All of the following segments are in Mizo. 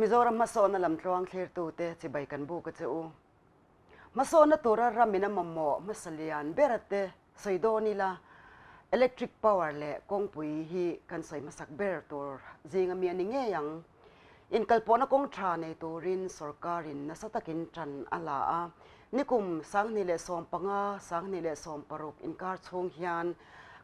Mizoram hmasawnna lamtluang thlirtute chibai kan buk a che u. Hmasawnna tura ramin a mamawh hmasa lian ber te sawi dawn ila, electric power leh kawngpui hi kan sawi hmasak ber tur zinga mi a ni ngei ang. Inkalpawhna kawng tha nei turin sorkarin nasa takin tan a la a, nikum 2015, 2016 inkar chhung hian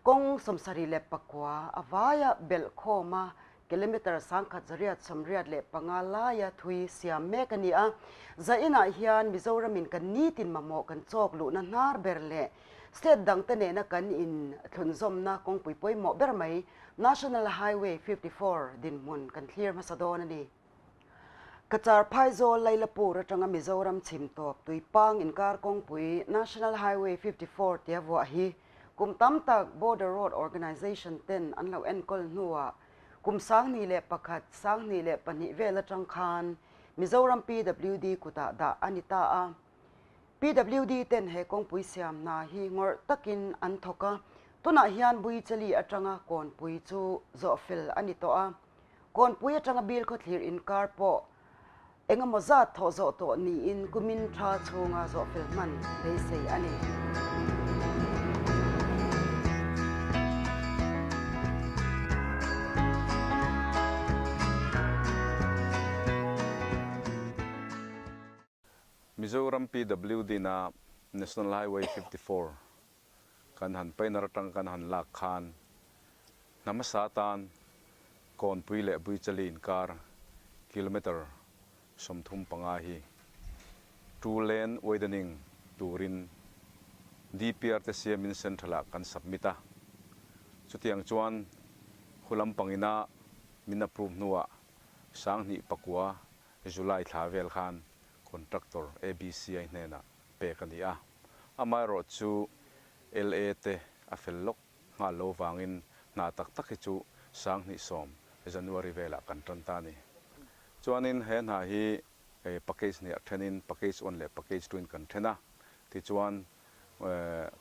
kawng 74 a vaia belh khawm a, kilometre 1885 laia thui siam mek a ni a. Zainah hian Mizoramin kan nitin mamawh kan chawk luhna hnar ber leh state dangte nena kan inthlunzawmna kawngpui pawimawh ber mai National Highway 54 dinhmun kan thlir hmasa dawn a ni. Cachar Phaizawl Lailapur atanga Mizoram chhim tawp Tuipang inkar kawngpui National Highway 54 tia vuah hi kum tam tak Border Road Organisation ten an lo enkawl hnuah kum 2001, 2002 vel atang khan Mizoram PWD kutah dah a ni ta a. PWD ten he kawngpui siam hna hi ngawrh takin an thawk a, tunah hian Buichali atanga Kawnpui chu zawhfel a ni tawh a. Kawnpui atanga Bil khawthlir inkar pawh engemaw zat thawh zawh tawh niin kumin tha chhunga zawhfel hman beisei a ni. Mizoram PWD na National Highway 54 kan han paihna atang kan han lak khan hna hmasa atan Kawnpui leh Buichali inkar kilometre 35 hi two lane widening turin DPR te siamin Central ah kan submit a. Chutiang chuan hulam pangina min approve hnuah 2009 July thla vel khan contractor ABCI hnenah pek a ni a, amaherawhchu LA te a fel lawk nghal lo vangin hna tak tak hi chu 2010 January velah kan tan ta a ni. Chuanin he hna hi package hniah thenin package one leh package two in kan then a, tichuan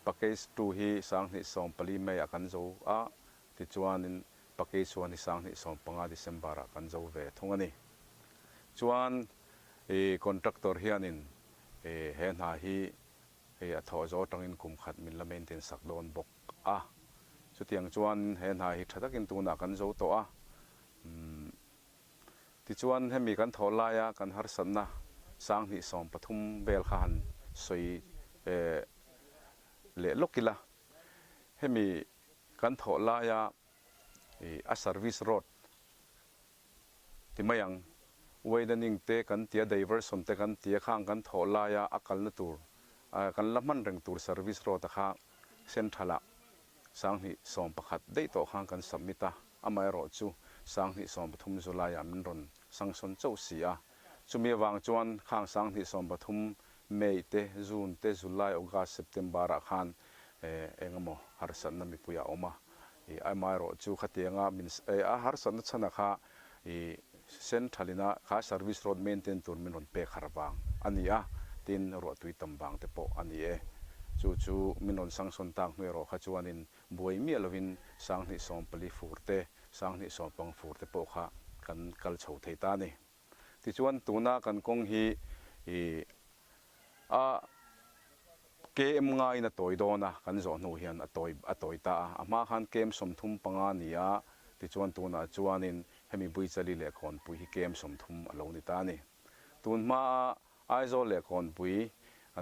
package two hi 2014 May ah kan zo a, Tichuanin package one hi 2015 December ah kan zo ve thung a ni. Chuan i contractor hianin he hna hi a thawh zo atangin kum khat min la maintain sak dawn bawk a. Chutiang chuan he hna hi tha takin tunah kan zo tawh a. Tichuan hemi kan thawh laia kan harsatna 2013 vel kha han sawi leh lawk ila. Hemi kan thawh laia a service road ti mai ang, widening te kan tia, diversion te kan tia khang kan thawh laia a kalna tur kan la hman reng tur service road a kha central ah 2011 daih tawh khan kan submit a, amaherawh chu 2013 July ah min rawn sanction chauh si a, chumi avang chuan khang 2013 May te, June te, July, August, September ah khan eng emaw harsatna mipui a awm a, i amaherawh chu khatianga min a harsatna chhana kha i central ina kha service road maintain tur min rawn pek har vang a ni a, tin ruahtui tam vang te pawh a ni e. Chu chu min rawn sanction tak hnu erawh kha chuanin buai miah lovin 2014 fur te, 2015 fur te pawh kha kan kal chho thei ta a ni. Tichuan tuna kan kawng hi i a KM ngaiin a tawi dawn a, kan zawh hnu hian a tawi a tawi ta a, a hma khan KM 35 a ni a, tichuan tunah chuanin hemi Buichali leh Kawnpui hi KM 30 a lo ni ta a ni. Tun hmaa Aizawl leh Kawnpui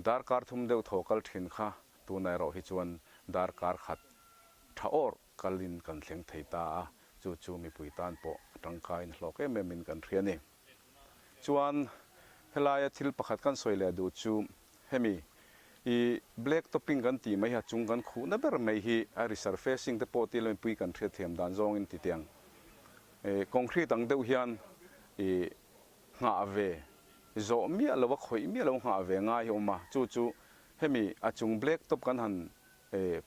darkar thum deuh thaw kal thin kha tunah erawh hi chuan darkar khat tha awrh kalin kan thleng thei ta a, chu chu mipui tan pawh a tangkaiin hlawk em emin kan hria a ni. Chuan helaia thil pakhat kan sawi leh duh chu hemi i black topping kan tih mai hi a chung kan khuhna ber mai hi a resurfacing te pawh tila mipui kan hriatthiam dan zawngin ti tiang concrete ang deuh hian i nghah ve zawh miah lo a khawih miah lo nghah ve ngai hi a awm a, chu chu hemi a chung black top kan han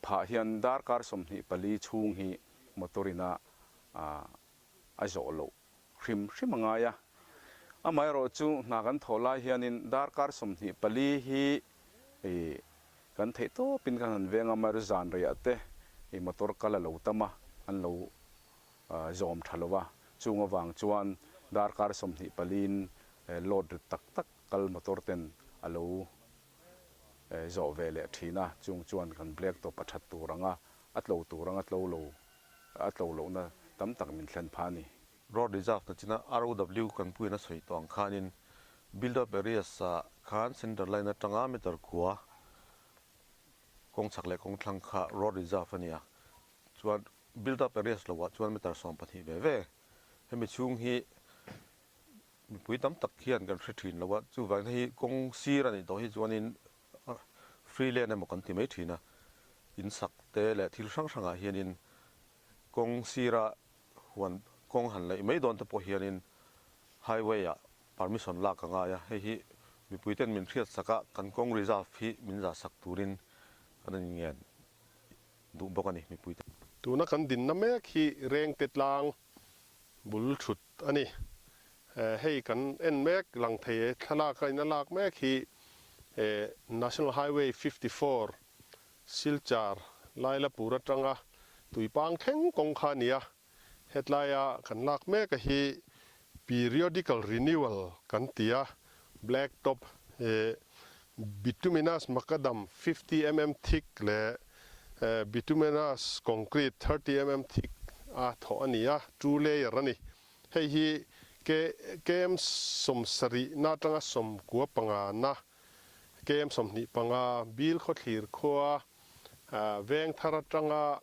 phah hian darkar 24 chhung hi motor ina a zawh loh hrim hrim a ngai a. Amaherawhchu hna kan thawh lai hianin darkar 24 hi kan theih tawpin kan han veng a, amaherawhchu zan reiah te motor kal a lo tam a, an lo zawm tha lo a, chung avang chuan Darkar 24in load rit tak tak kal motor ten a lo zawh ve leh thin a, chung chuan kan black top a that tur anga a tlo tur anga tlo lo a tlo lohna tam tak min thlen pha a ni. Road Reserve na china ROW kan puiin a sawi tawh ang khanin build up areas ah khan center line atanga meter kua kawng chhak leh kawng thlang kha road reserve a ni a, chuan build up areas lo ah chuan meter 12 ve ve. Hemi chhung hi mipui tam tak hian kan hre thin lo a, chuvangin hei hi kawng sir a nih tawh hi chuanin free lane emaw kan ti mai thin a, in sak te leh thil hrang hrangah hianin kawng sira huan kawng han laih mai dawn te pawh hianin highway ah permission lak a ngai a, hei hi mipui ten min hriat sak a, kan kawng reserve hi min zah sak turin kan inngen duh bawk a ni mipui te. Tuna kan dinna mek hi Rengte tlang bul thut a ni. Hei kan en mek lang thei e, thlalak a in a lak mek hi National Highway 54 Silchar Lailapur atanga Tuipang thleng kawng kha a ni a. Hetlaia kan lak mek a hi Periodical Renewal kan ti a, Black Top Bituminous Macadam 50 mm thick leh Bituminous Concrete 30 mm thick a thawh a ni a, two layer a ni. Hei hi km 70 na atanga 95 na, km 25, Bil khawthlir khua veng thar atanga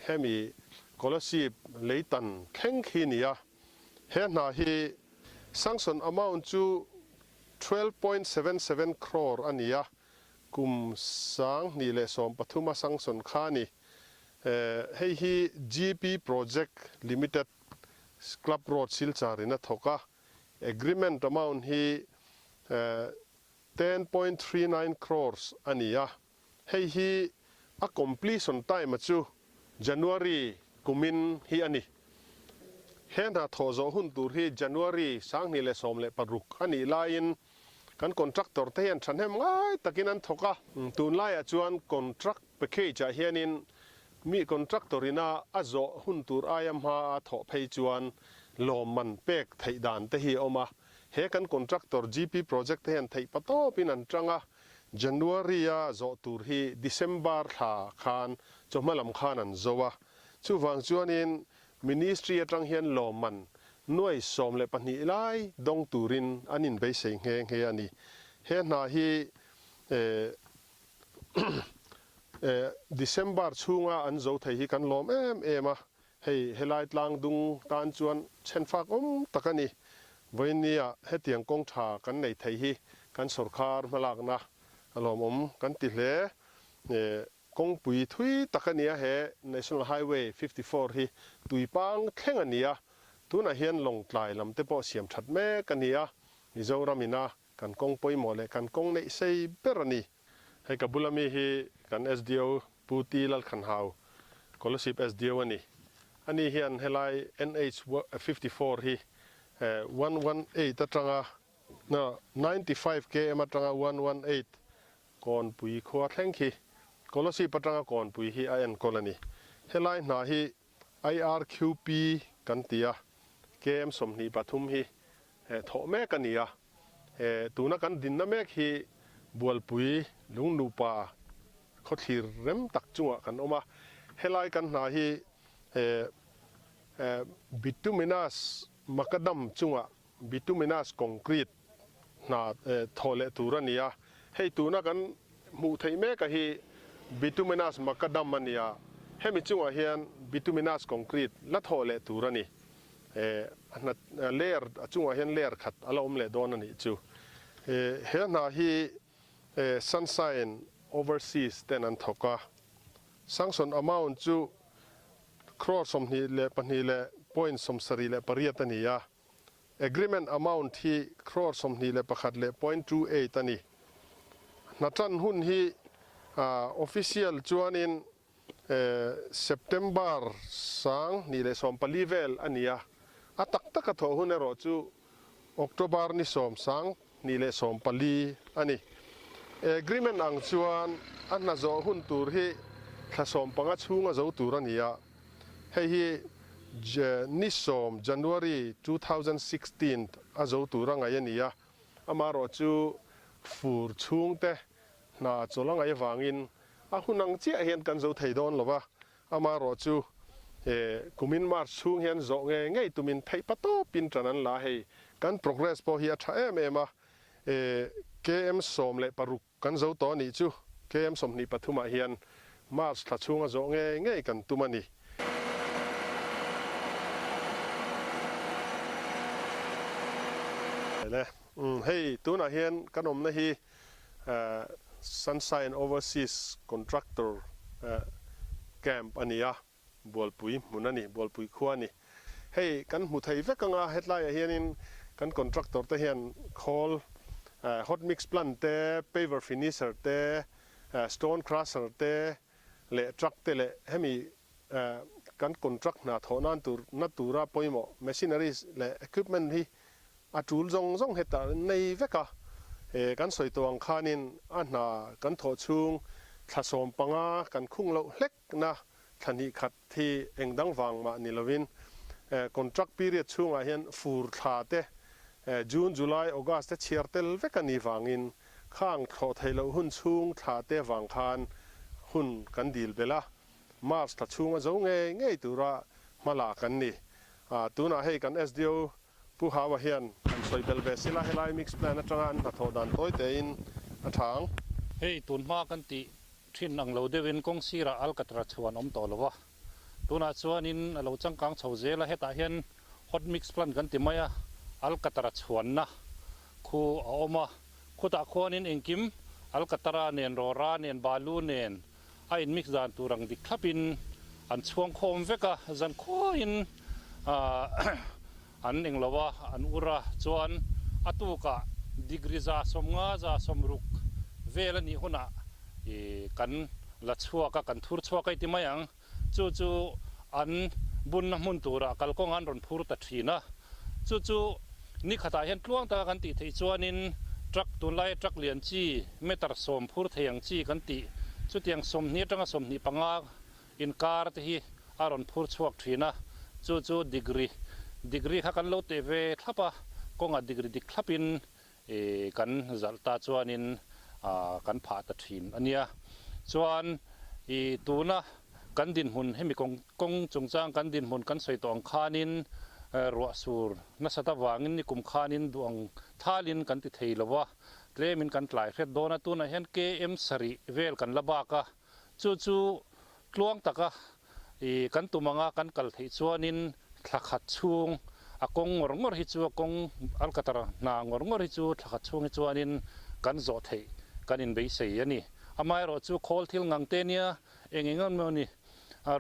hemi Kolasib leitan thleng khi a ni a. He hna hi sanction amount chu 12.77 crore a ni a, kum 2013 a sanction kha a ni. Hei hi GP Project Limited, Club Road Silchar in a thawk a, agreement amount hi 10.39 crores a ni a, hei hi a completion time a chu January kumin hi a ni. He hna thawh zawh hun tur hi January 2016 a nih laiin kan contractor te hian thahnem ngai takin an thawk a. Tunlaiah chuan contract package ah hianin mi contractor ina a zawh hun tur aia hma a thawh phei chuan lawmman pek theih dan te hi a awm a. He kan contractor GP project te hian theih patawpin an tang a, January a zawh tur hi December thla khan chawhma lam khan an zo a. Chuvang chuanin Ministry atang hian lawmman nuai 12 lai dawng turin an inbeisei nghe nghe a ni. He hna hi December chhunga an zo thei hi kan lawm em em a, hei helai tlang dung tan chuan chhenfak awm tak a ni. Vawinia hetiang kawng tha kan nei thei hi kan sawrkar hmalakna a lawmawm kan ti hle. Kawngpui thui tak a nia he National Highway 54 hi tuipang thleng a ni a, tunah hian Lawngtlai lam te pawh siam that mek a ni a, Mizoram ina kan kawng pawimawh leh kan kawng neih sei ber a ni. Hei ka bula mi hi kan SDO Pu T Lalkhanhau Kolasib SDO a ni. Ani hian helai NH 54 hi 118 atanga 95 km atanga 118 Kawnpui khua thleng khi Kolasib atanga Kawnpui hi a enkawl a ni. Helai hna hi IRQP kan ti a, KM 23 hi thawh mek a ni a. Tuna kan dinna mek hi Bualpui Lungnupa khawthlir rem tak chungah kan awm a. Helai kan hna hi Bituminous Macadam chungah Bituminous Concrete hna thawh leh tur a ni a, hei tuna kan hmuh theih mek a hi bituminous macadam a ni a, hemi chungah hian bituminous concrete la thawh leh tur a ni. A hna layer a chungah hian layer khat a la awm leh dawn a nih chu. He hna hi Sunshine Overseas ten an thawk a, sanction amount chu crore 22 leh point 78 a ni a. Agreement amount hi crore 21 leh point 28 a ni. Hna tan hun hi official chuanin September 2014 vel a ni a, a tak taka thawh hun erawh chu October ni 10 2014 a ni. Agreement ang chuan a hna zawh hun tur hi thla 15 chhunga zo tur a ni a, hei hi. Ni sawm, January 2016 a zo tur a ngaih a ni a, amaherawhchu fur chhungte hna chawlh a ngaih avangin a hun ang chiah hian kan zo thei dawn lo va, amaherawhchu kumin March chhung hian zawh ngei ngei tumin theih patawpin ṭan an la hei. Kan progress pawh hi a ṭha em em a, KM 16 Kan zo tawh anih chu KM 23 ah hian March thla chhunga zawh ngei ngei kan tum a ni. Le, hei tunah hian kan awmna hi Sunshine Overseas Contractor Camp a ni a. Bualpui hmun a ni, Bualpui khua a ni. Hei kan hmu thei vek anga hetlaiah hianin kan contractor te hian khawl hot mix plant te, paver finisher te, stone crusher te leh truck te leh hemi kan contract hna thawh nan tur na tura pawimawh machineries leh equipment hi a tul zawng zawng hetah nei vek a. Kan sawi tawh ang khanin a hna kan thawh chhung thla 15 kan khung loh hlek Na thla hnih khat hi eng dang vang mah ni lovin contract period chhungah hian fur thla te June, July, August te chhiar tel vek a ni vangin khang thlawh theih loh hun chhung thla te vang khan hun kan dil belh a, March thla chhunga zo ngei ngei tura hma la kan ni. Tunah hei kan SDO Pu Hawa hian han sawi belh ve sila helai mix plan atanga an hnathawh dan tawi tein a tha ang. Hei tun hma kan tih Thin ang lo deuhin kawng sirah alkatra chhuan awm tawh lo a, tunah chuanin a lo changkang chho zel a, hetah hian hot mix plant kan ti mai a, alkatra chhuanna khu a awm a, khutah khuanin engkim alkatra nen rawra nen balu nen a in mix dan tur ang dik thlapin an chhuang khawm vek a, zan khuain an eng lo a, an ur a, chuan a tukah degree 150 160 vel a nih hunah i kan la chhuak a, kan thur chhuak a i ti mai ang, chu chu an bunna hmun turah kalkawng an rawn phur ta thin a, chu chu ni khatah hian tluang taka kan tih theih chuanin truck tunlaia truck lian chi meter 10 phur thei ang chi kan tih chutiang 20 atanga 25 Inkar te hi a rawn phur chhuak thin a, chu chu degree, degree kha kan lo teh ve thlap a, kawngah degree dik thlapin kan zalh ta chuanin kan phah ta thin a nia. Chuan i tuna kan dinhmun hemi kawng kawng chungchang kan dinhmun kan sawi tawh ang khanin ruah sur nasat avangin nikum khanin duh ang thalin kan ti thei lo va, tlemin kan tlai hret dawn a, tunah hian KM sarih vel kan la bak a. Chu chu tluang taka i kan tum anga kan kal theih chuanin thla khat chhung a kawng ngawr ngawr hi chu a kawng alkatar hna ngawr ngawr hi chu thla khat chhung hi chuanin kan zawh theih kan inbeisei a ni. Amaherawh chu khawl thil ngang te nia eng eng emaw ni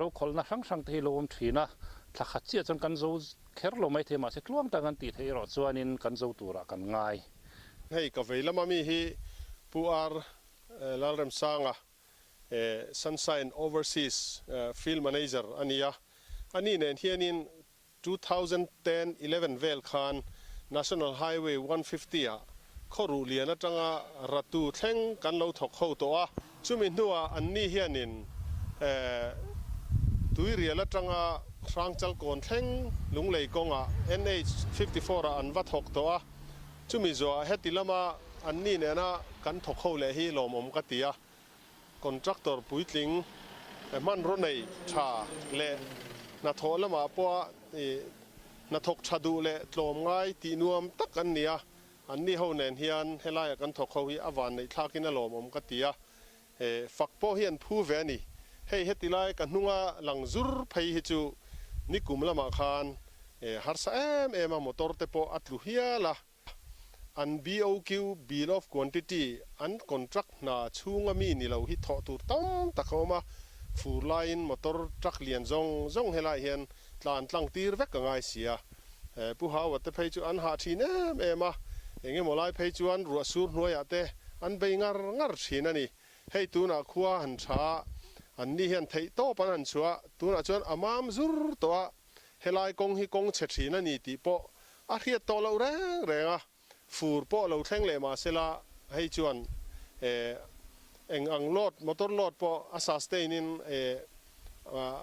rokhawlhna hrang hrang te hi lo awm thin a, thla khat chiah chuan kan zo kher lo maithei mahse tluang taka kan tih theih erawh chuanin kan zo turah kan ngai. Hei ka vei lama mi hi Pu Ar Lalremsanga, Sunshine Overseas Field Manager a ni a, ani nen hianin 2010, 11 vel khan National Highway 150 ah khaw ruh lian atanga ratu thleng kan lo thawk ho tawh a, chumi hnuah anni hianin Tuirial atanga Hrangchalkawn thleng Lunglei kawngah NH 54 ah an va thawk tawh a. Chumi zuah heti lama anni nena kan thawk ho leh hi lawmawm ka ti a, contractor puitling hmanraw nei tha leh hnathawh lamah pawha hnathawk tha duh leh tlawm ngai tih nuam tak an ni a, anni ho nen hian helaia kan thawk ho hi a vanneih thlakin a lawmawm ka ti a, fak pawh hi an phu ve a ni. Hei heti lai ka hnunga lang zur phei hi chu nikum lamah khan harsa em em a motor te pawh a tlu hial a, an BOQ, Bill of Quantity, an contract hna chhunga mi ni lo hi thawh tur tam tak a awm a, fur laiin motor truck lian zawng zawng helaiah hian tlan tlang tir vek a ngai si a. Pu Hawa te phei chu an hah thin em em a, eng emaw lai phei chuan ruah sur hnuaiah te an bei ngar ngar thin a ni. Hei tunah khua han tha a, an ni hian theih tawp an han chhuah a, tunah chuan a mam zur tawh a, helai kawng hi kawng chhe thin a ni tih pawh a hriat tawh loh reng reng a, fur pawh lo thleng leh mah sela hei chuan eng ang load, motor load pawh a sustain in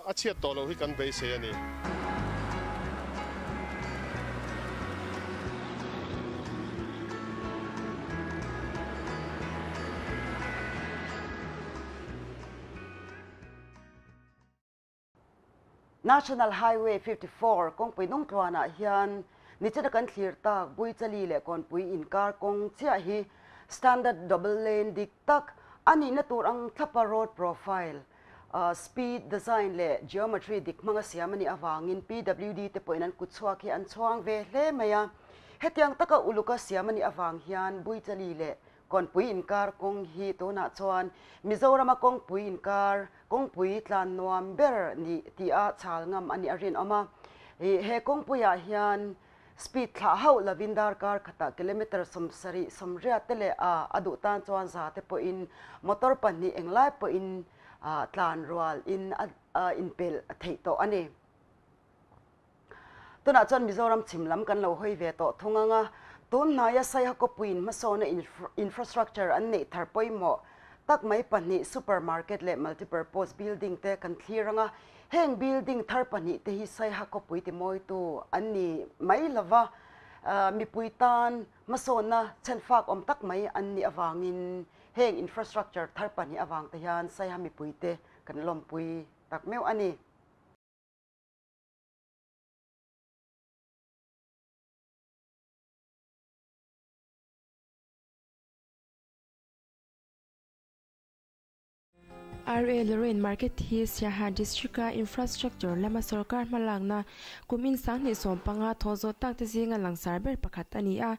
a chhiat tawh loh hi kan beisei a ni. National Highway 54 kawngpui nungtluanah hian nichina kan thlir tak Buichali leh Kawnpui inkar kawng chiah hi standard double lane dik tak a nihna tur ang thlapa road profile, speed, design leh geometry dik hmanga siam a nih avangin PWD te pawhin an kut chhuak hi an chhuang ve hle mai a. Hetiang taka uluka siam a nih avang hian Buichali leh Kawnpui inkar kawng hi tunah chuan Mizorama kawngpui inkar kawngpui tlan nuam ber ni tia chhal ngam a nih a rinawm a. He kawngpuiah hian speed thlah hauh lovin darkar khatah kilometre 70 80 te leh a a duh tan chuan za te pawhin motor pahnih englai pawhin tlan rual in a inpelh theih tawh a ni. Tunah chuan Mizoram chhim lam kan lo hawi ve tawh thung ang a, tun hnaia Saiha khawpuiin hmasawna infrastructure an neih thar pawimawh tak mai pahnih supermarket leh multipurpose building te kan thlir ang a, heng building thar pahnih te hi Saiha khawpui timawitu an ni mai lova, mipui tan hmasawnna chhenfak awm tak mai an nih avangin heng infrastructure thar pahnih avang te hian Saiha mipuite kan lawmpui tak meuh a ni. RA Lorraine Market hi Siaha District-a infrastructure lama sorkar hmalakna kum in 2015 thaw zawh tak te zinga langsar ber pakhat a ni a.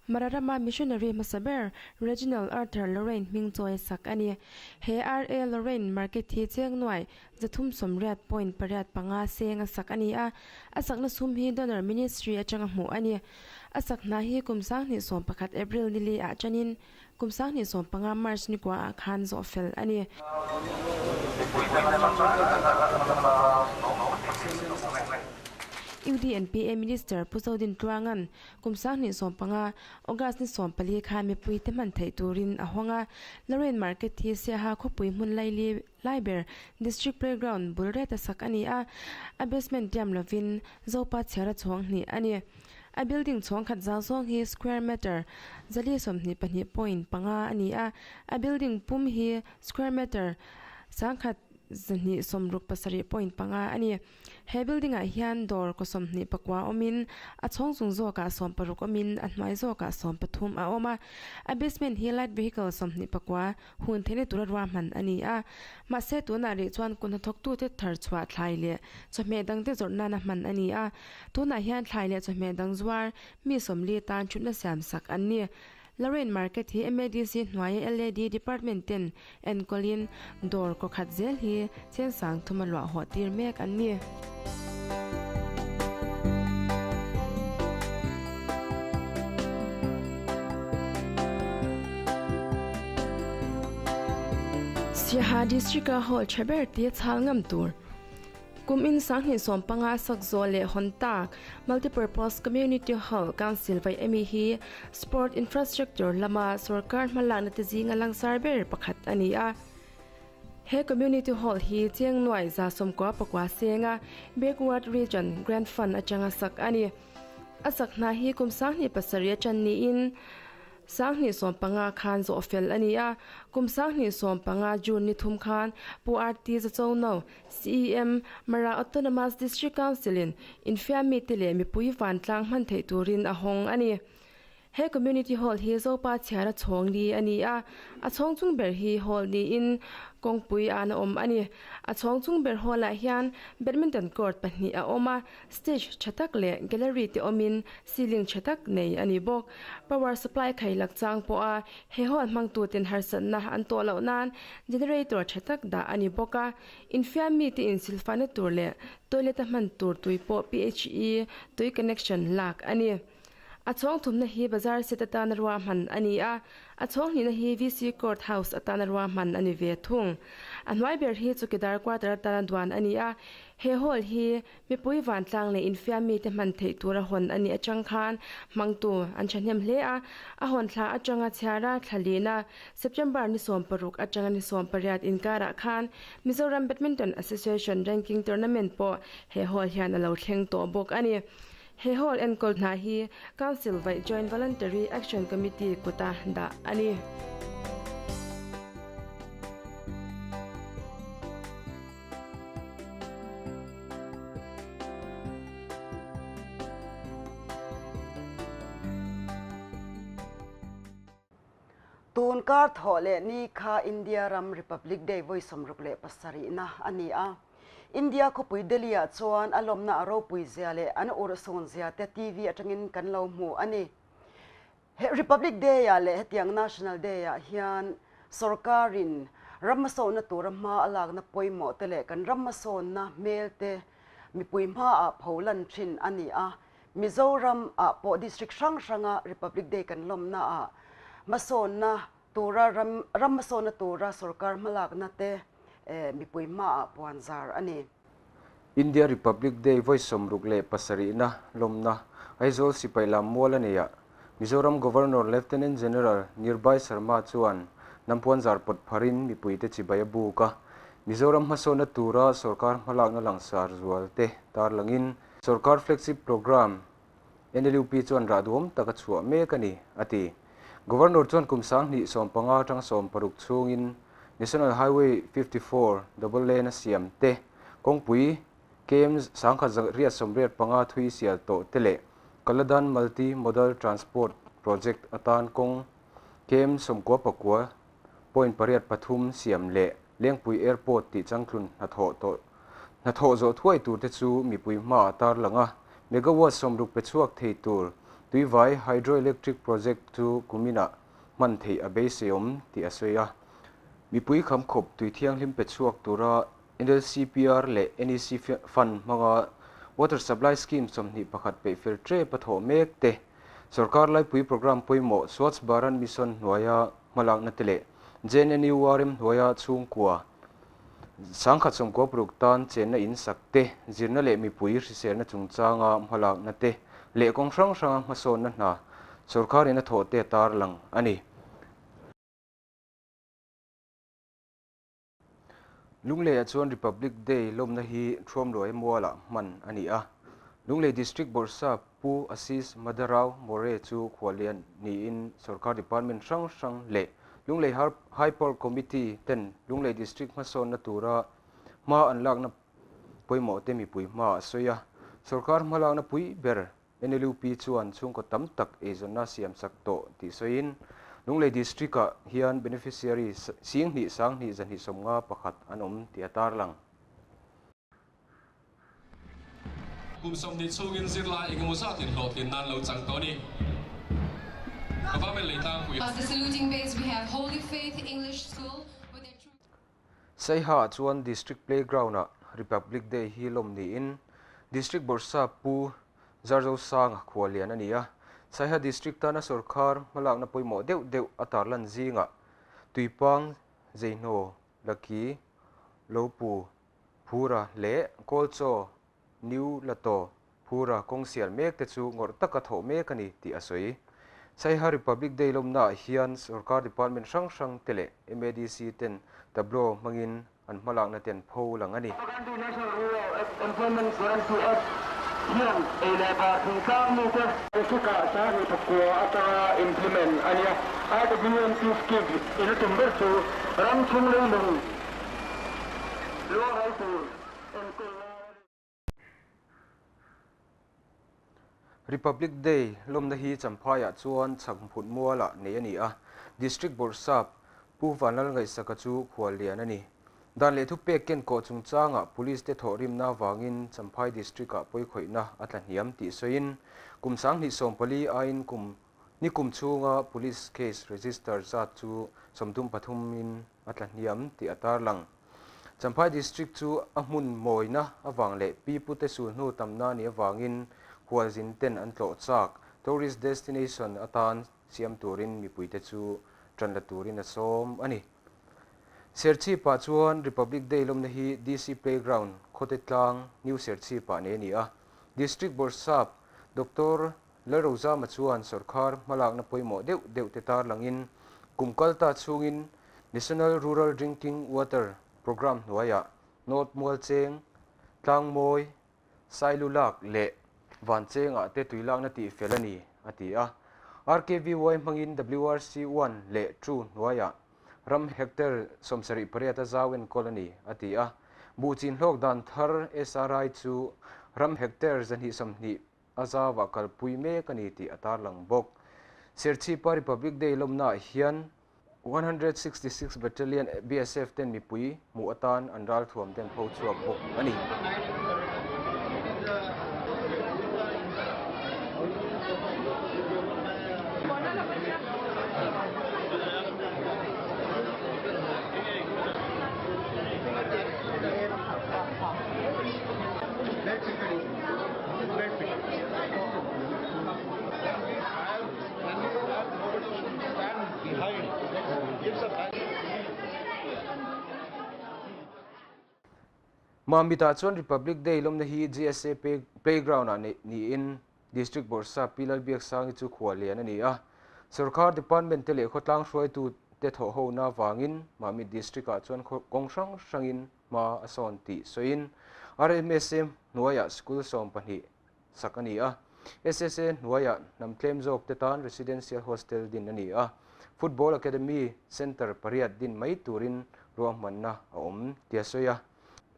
Mara rama missionary hmasa ber Reginald Arthur Lorraine hming chawi a sak a ni. He RA Lorraine Market hi cheng nuai 380.85 seng a sak a ni a, a sakna sum hi Donor Ministry atanga hmuh a ni. A sak hna hi kum 2011 April ni li ah tanin kum 2015 March ni kua ah khan zawh fel a ni. UDNPA Minister Pu Zodin Tluanga'n kum 2015 August ni 14 khan mipuite hman theih turin a hawng a, Lorraine Market hi Siaha khawpui hmun laili Laiber District Playground bul reta sak a ni a, a basement tiam lovin Zopa chhiara chhawng hnih a ni. A building chhawng khat zau zawng hi square meter 422.5 a ni a, a building pum hi square meter 1267.5 a ni. He building ah hian dawr kaw 29 awmin a chhawng chung zawkah 60 awmin a hnuai zawkah 13 a awm a. A basement hi light vehicle 29 hun theihna tura ruahman a ni a. Mahse tunah rih chuan kut hnathawktute thar chhuah thlai leh chawhmeh dangte zawrh nana hman a ni a. Tunah hian thlai leh chawhmeh dang zuar mi 40 tan thutna siam sak an ni. Lorraine Market hi MADC hnuaia LAD Department ten enkawlin dawr kaw khat zel hi chensang thuma luah hawh tir mek an ni. Siaha District-a hall tha ber tia chhal ngam tur Kum in 2015 sak zawh leh hawn tak Multipurpose Community Hall Council vaih emi hi Sport Infrastructure lama sorkar hmalakna te zinga langsar ber pakhat a ni a. He Community Hall hi cheng nuai 99 senga Backward Region Grant Fund atanga sak a ni. A sak hna hi kum 2007 atang niin 2015 khan zawh fel a ni a. Kum 2015 June ni thum khan Pu RT Zachono, CEM, Mara Autonomous District Council-in infiam mite leh mipui vantlang hman theih turin a hawng a ni. He Community Hall hi Zopa chhiara chhawng li a ni a, a chhawng chung ber hi hall niin kawngpui an a awm a ni. A chhawng chung ber hall-ah hian badminton court pahnih a awm a, stage tha tak leh gallery te awmin ceiling tha tak nei a ni bawk. Power supply khailak chang pawha he hall hmangtuten harsatna an tawh loh nan generator tha tak dah a ni bawk a. Infiam mite insilfaina tur leh toilet-a hman tur tui pawh PHE tui connection lak a ni. A chhawng thumna hi bazar set atana ruahman a ni a, a chhawng hnihna hi VC Court House atana ruahman a ni ve thung. A hnuai ber hi Chukidar Quarter atana duan a ni a, he hall hi mipui vantlang leh infiam mite hman theih tura hawn a nih atang khan hmangtu an thahnem hle a, a hawn thla atanga chhiara thla lina September ni 60 atanga ni 18 inkarah khan Mizoram Badminton Association Ranking Tournament pawh he hall hian a lo thleng tawh bawk a ni. He hall enkawl hna hi Council vaih Joint Voluntary Action Committee kuta dah a ni. Tun kar thawh leh ni kha India ram Republic Day vawi 67na a ni a. India khawpui Delhi ah chuan a lawmna a ropui zia leh an urhsun zia te TV atangin kan lo hmu a ni. He Republic Day ah leh hetiang National Day ah hian sorkarin ram hmasawnna tura hma a lakna pawimawh te leh kan ram hmasawnna hmel te mipui hma ah pho lan thin a ni a. Mizoram ah pawh district hrang hranga Republic Day kan lawmna ah hmasawnna tura ram ram hmasawnna tura sorkar hmalakna te mipui hma ah puan zar a ni. India Republic Day vawi 67na lawmna Aizawl sipai lam mual a nei a, Mizoram Governor Lieutenant General Nirbhay Sharma chuan hnam puan zar pawt pharin mipuite chibai a buk a, Mizoram hmasawnna tura sorkar hmalakna langsar zual te tarlangin Sorkar Flagship Programme, NLUP chuan rah duhawm tak a chhuah mek a ni, a ti. Governor chuan kum 2015 atanga 16 chhungin National Highway 54 double lane a siam te, kawngpui KM 1185 thui sial tawh te leh Kaladan Multi Modal Transport Project atan kawng KM 99 point pariat pathum siam leh Lengpui Airport tih changtlun hnathawh tawh hnathawh zawh thuai tur te chu mipui hmaah tarlang a, megawatt 60 pe chhuak thei tur Tuivai Hydroelectric Project chu kuminah hman theih a beiseiawm tih a sawi a. Mipui khamkhawp tui thianghlim pe chhuak tura NLCPR leh NEC Fund hmanga Water Supply Scheme 21 peih fel tep a thawh mek te, Sorkar laipui programme pawimawh Swachh Bharat Mission hnuaia hmalakna te leh JNNURM hnuaia chhungkua 1096 tan chenna in sak te, zirna leh mipui hriselna chungchanga hmalakna te leh kawng hrang hranga hmasawnna hna sorkarin a thawh te a tarlang a ni. Lungleiah chuan Republic Day lawmna hi Thuamluai mualah hman a ni a. Lunglei District Bawrhsap Pu Ashish Madharao More chu khuallian niin sorkar department hrang hrang leh Lunglei High Power Committee ten Lunglei District hmasawnna tura hma an lakna pawimawh te mipui hma a sawi a. Sorkar hmalakna pui ber NLUP chuan chhungkaw tam tak eizawnna siam sak tawh tih sawiin, Lunglei District-ah hian beneficiary 10 2 251 an awm tih a tarlang. Kum 20 chhungin zirlai engemaw zatin hlawhtlin nan lo chang tawh a ni. Government lei tlangpui. As the saluting base we have Holy Faith English School with their troops. Saiha chuan District Playground-ah Republic Day hi lawm niin District Bawrhsap Pu Zarzosanga khuallian a ni a. Saiha District tana sorkar hmalakna pawimawh deuh deuh a tarlan zingah Tuipang, Zeihnaw, Laki, Lopu, Phura leh Kawlchaw, New Lato, Phura kawng sial mek te chu ngawrh taka thawh mek a ni tih a sawi. Saiha Republic Day lawmnaah hian sorkar department hrang hrang te leh MADC ten tableau hmangin an hmalakna ten pho lang a ni. Gandhi National Rural Employment Guarantee Act hian ei leh bar thingtlang mite District-ah 29 atanga implement a ni a. RWMP scheme in a tum ber chu ram chhung leilung luahral tur enkawl lai a ni. Republic Day lawmna hi Champhaiah chuan chhakmphut mualah nei a ni a, District Bawrhsap Pu Vanlal Ngaihsaka chu khuallian a ni. Dan leh thupek ken kawh chungchangah Police te thawhrimna avangin Champhai District-ah pawikhawihna a tla hniam tih sawiin kum 2014 aiin kum ni kum chhunga Police case register zat chu 33 in a tla hniam tih a tarlang. Champhai District chu a hmun mawina avang leh pipute sulhnu tamna nih avangin khualzin ten an tlawh chak tourist destination atan siam turin mipuite chu tan la turin a sawm a ni. Serchhipah chuan Republic Day lawmna hi DC Playground, Khawte Tlang, New Serchhipah nei a ni a. District Bawrhsap Doctor Lalrozama chuan sorkar hmalakna pawimawh deuh deuh te tarlangin kum kal ta chhungin National Rural Drinking Water Programme hnuaiah North Mualcheng, Tlangmawi, Sailulak leh Vanchengah te tuilakna tih fel a ni, a ti a. RKVY hmangin WRC one leh two hnuaiah ram hectare 78 a zau enkawl a ni, a ti a. Buhchin hlawk dan thar SRI chu ram hectare 120 a zauah kalpui mek a ni tih a tarlang bawk. Serchhipa Republic Day lawmnaah hian. 166 Battalion BSF ten mipui hmuh atan an ralthuam te an pho chhuak bawk a ni. Mamit-ah chuan Republic Day lawmna hi GSA Playground-ah neih niin District Bawrhsap Pi Lalbiaksangi chu khuallian a ni a. Sorkar Department te leh khawtlang hruaitu te thawhhona avangin Mamit District-ah chuan kawng hrang hrangin hma a sawn tih sawiin RMSA hnuaiah school 12 sak a ni a. SSA hnuaiah hnam tlem zawk te tan residential hostel din a ni a. Football Academy Centre pariat din mai turin ruahmanna a awm tia sawi a.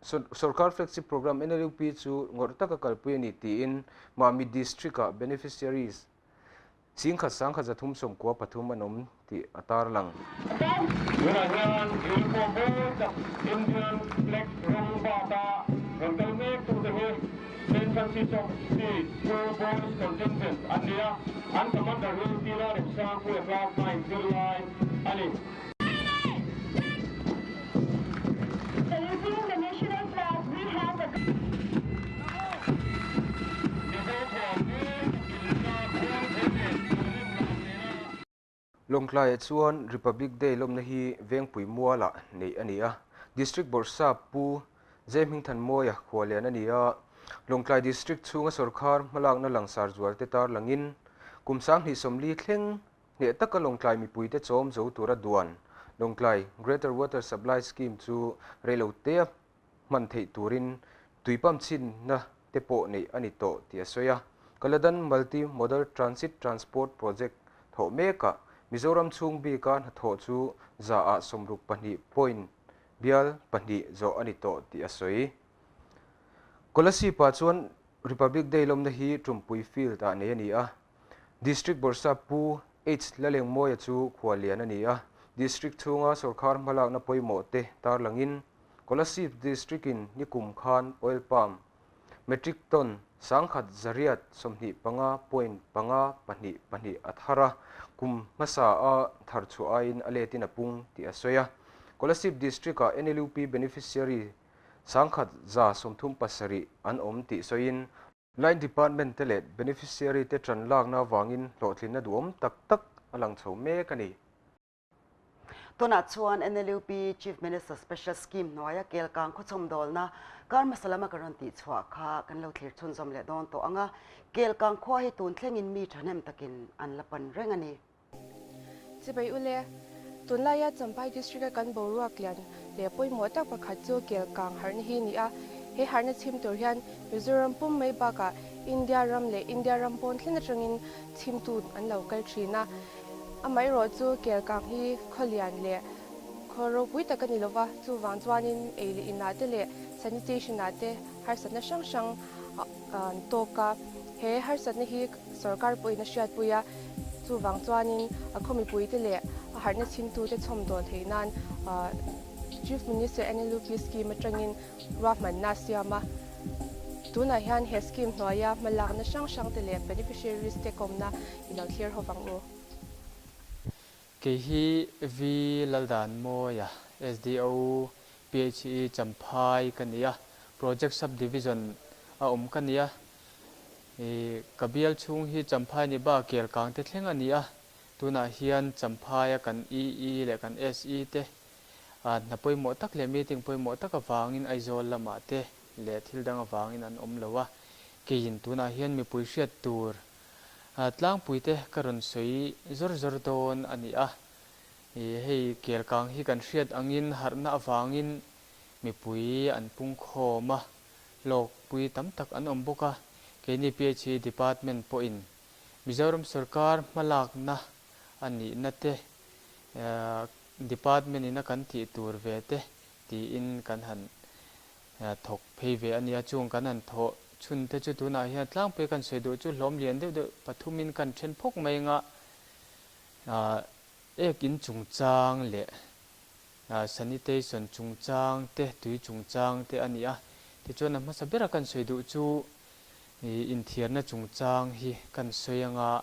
Sorkar flagship programme NLUP chu ngawrh taka kalpui a ni tiin Mami District-ah beneficiaries Chingkhat sangkhat 393 an awm tih a tarlang. Tunah hian uniform mawi tak Indian flag rawng bata rawn kal mek tute hi Saint Francis of Assisi Poor Boys Contingent an ni a, an commander hi Tila Remsangpuia class 9 zirlai a ni. Saluting the national flag, we have a. Mizo thuam mawi tak inla khuang thei leh turin lah nena. Lawngtlaiah chuan Republic Day lawmna hi Vengpui Mualah neih a ni a, District Bawrhsap Pu Zehmingthanmawia khuallian a ni a, Lawngtlai District chhunga sawrkhar hmalakna langsar zualte tarlangin kum 2040 thleng Hneh taka Lawngtlai mipuite chawm zo tura duan Lawngtlai Greater Water Supply Scheme chu reilotea hman theih turin tui pump chhinna te pawh neih a ni tawh tih a sawi a. Kaladan Multi Modal Transit Transport Project thawh mekah Mizoram chhung bika hnathawh chu 62 point bial pahnih zawh a ni tawh tih a sawi. Kolasib-ah chuan Republic Day lawmna hi Tumpui Field-ah nei a ni a. District Bawrhsap Pu H Lalengmawia chu khuallian a ni a, District chhunga sawrkhar hmalakna pawimawh te tarlangin Kolasib District-in nikum khan Oil Palm Metric Ton 1125 point panga pahnih pahnih a thar a, kum hmasa a thar chhuah aiin a letin a pung tih a sawi a. Kolasib District-ah NLUP beneficiary 1137 an awm tih sawiin, Line Department te leh beneficiary te ṭan lakna avangin hlawhtlinna duhawm tak tak a lang chho mek a ni. Tunah chuan NLUP Chief Minister Special Scheme hnuaia Kelkang khawchhawm dawlna kar hmasa lama kan rawn tihchhuah kha kan lo thlir chhunzawm leh dawn tawh ang a, Kelkang khua hi tun thlengin mi ṭhahnem takin an la pan reng a ni. Chibai ule, tunlaia Champhai District-a kan boruak lian leh pawimawh tak pakhat chu Kelkang harhna hi a ni a. He harhna chhim tur hian Mizoram pum mai bakah India ram leh India ram pawn thleng atangin chhimtu an lo kal thin a. Amaherawh chu Kelkang hi khaw lian leh khaw ropui tak a ni lova, chuvang chuanin ei leh inah te leh sanitation-ah te harsatna hrang hrang an tawk a. He harsatna hi Sorkar pawhin a hriatpui a, chuvang chuanin a khaw mipuite leh a harhna chhimtute chhawmdawl theih nan Chief Minister NLUP scheme atangin ruahmanna a siam a. Tunah hian he scheme hnuaia hmalakna hrang hrangte leh beneficiaries te kawmna i lo thlir ho vang u. Kei hi V Laldanmawia, SDO, PHE Champhai ka ni a, Project Sub-Division a awm ka ni a. I ka bial chhung hi Champhai ni ba kel kang te thleng a ni a, tunah hian Champhaia kan EE leh kan SE te hna pawimawh tak leh meeting pawimawh tak avangin Aizawl lamah te leh thil dang avangin an awm lo a, keiin tunah hian mipui hriat tur tlangpui te ka rawn sawi zawr zawr dawn a ni a. I hei kel kang hi kan hriat angin harhna avangin mipui an pungkhawm a, Hlawkpui tam tak an awm bawk a, keini PHE Department pawhin Mizoram sawrkar hmalakna a nihna te, Department ina kan tih tur ve te tiin kan han thawk phei ve a nia. Chung kan han thawh chhun te chu tunah hian tlangpui kan sawi duh chu hlawm lian deuh deuh pathumin kan then phawk mai anga. Ek in chungchang leh sanitation chungchang te, tui chungchang te a ni a. Tichuan a hmasa bera kan sawi duh chu inthiarna chungchang hi kan sawi anga